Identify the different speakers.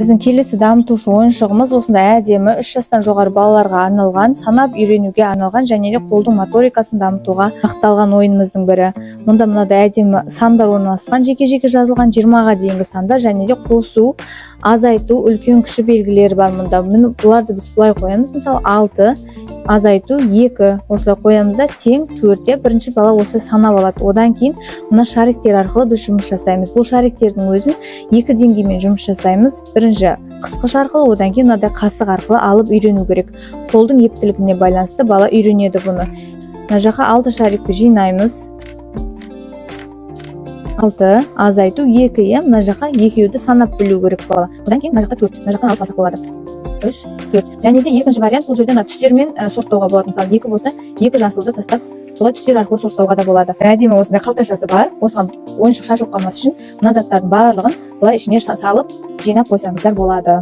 Speaker 1: Біздің келесі дамытушы ойыншығымыз осындай әдемі, 3 жастан жоғары балаларға арналған, санап үйренуге арналған және де қолдың моторикасын дамытуға бағытталған ойынымыздың бірі. Мұнда мынадай әдемі сандар орналасқан, жеке жеке жазылған 20-ға дейінгі сандар және де қосу, азайту, үлкен кіші белгілері бар мұнда. Міне, бұларды біз былай қоямыз. Мысалы, 6 азайту 2, осылай қоямыз да, тең 4, иә. Бірінші бала осылай санап алады. Одан кейін мына шариктер арқылы біз жұмыс жасаймыз. Бұл шариктердің өзін екі деңгеймен жұмыс жасаймыз: бірінші қысқыш арқылы, одан кейін мынадай қасық арқылы алып үйрену керек. Қолдың ептілігіне байланысты бала үйренеді бұны. Мына жаққа алты шарикті жинаймыз. 6 азайту 2, иә. Мына жаққа екеуді санап білу керек бала. Одан кейін мына жақта 4, мына жақтан алып салсақ болады: 3, 4. Және де екінші вариант: бұл жерде мына түстермен сорттауға болады. Мысалы, 2 болса, екі жасылды тастап, солай түстер арқылы сорттауға да болады. Әдемі осындай қалташасы бар. Осыған ойыншық шашылып қалмас үшін мына заттардың барлығын былай ішіне салып, жинап қойсаңыздар болады.